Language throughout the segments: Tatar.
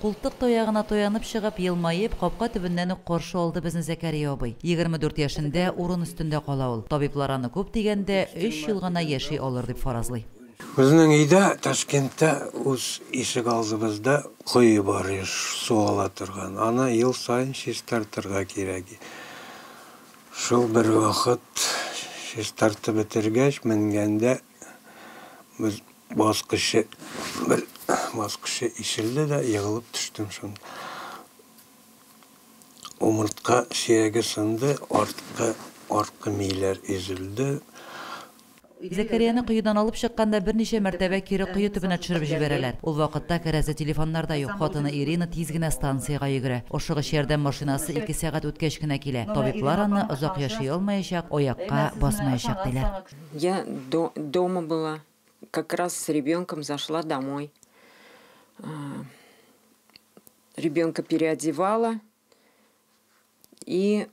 Култык таягына таянып чыгып, елмаеп, капка төбеннән үк каршы алды безне Зәкәрия абый. 24 яшендә урын өстендә кала ул. Табиблар аны күп дигәндә өч ел гына яши алыр дип фаразлый. Безнең өйдә, Ташкентта үз ишек алдыбызда кое бар, су ала торган. Аны ел саен чистартырга кирәк. Шул бер вакыт чистартып бетергәч, менгәндә без баскычы бер баскычы ишелде дә егылып төштем шунда. Умыртка сөяге сынды, арткы арткы миләр өзелде. Зәкәрияне коедан алып чыкканда берничә мәртәбә кире кое төбенә төшереп җибәрәләр. Ул вакытта кәрәзле телефоннар да юк. Хатыны Ирина тиз генә станциягә йөгерә. Ашыгыч ярдәм машинасы 2 сәгать үткәч кенә килә. Табиблар аны озак яши алмаячак, аякка басмаячак диләр. Я дома была, как раз с ребенком зашла домой. Ребенка переодевала, и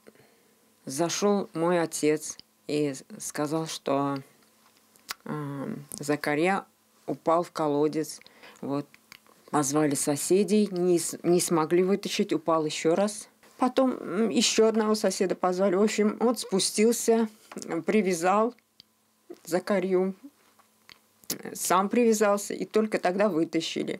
зашел мой отец и сказал, что Закарья упал в колодец. Вот. Позвали соседей, не смогли вытащить, упал еще раз. Потом еще одного соседа позвали. В общем, он спустился, привязал Закарью, сам привязался, и только тогда вытащили.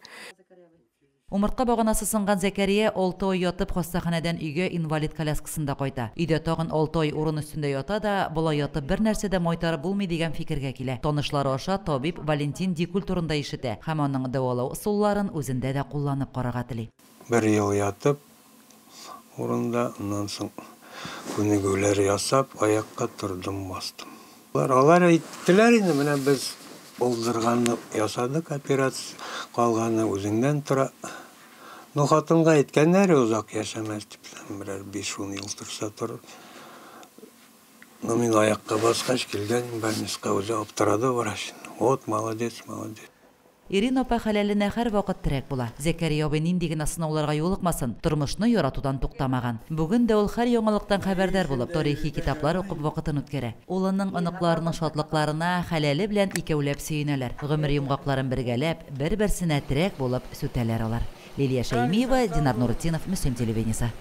Умыртка баганасы сынган Зәкәрия 6 ай ятып хастаханәдән өйгә инвалид коляскасында кайта. Өйдә тагын 6 ай урын өстендә ята да, болай ятып бер нәрсә дә майтарып булмый дигән фикергә килә. Танышлары аша табиб Валентин Дикуль турында ишетә һәм аның дәвалау ысулларын үзендә дә кулланып карарга тели. Бер ел ятып урында, аннан соң күнегүләр ясап, аякка тордым, бастым. Алар әйттеләр инде, менә без булдырганны ясадык операция, калганы үзеңнән тора. Ну, хатынга әйткәннәр, озак яшәмәс дип, берәр 5-10 ел торса торыр. Ну, мин аякка баскач килгән больницага, үзе аптырады врач. Вот, молодец, молодец. Ирина апа хәләленә һәрвакыт терәк була. Зәкәрия абый нинди генә сынауларга юлыкмасын, тормышны яратудан туктамаган. Бүген дә ул һәр яңалыктан хәбәрдар булып, тарихи китаплар укып вакытын үткәрә. Улының, оныкларының шатлыкларына хәләле белән икәүләп сөенәләр. Гомер йомгакларын бергәләп, бер-берсенә терәк булып сүтәләр алар. Лилия Шәймиева, Динар Нуртдинов, Мөслим телевидениесе.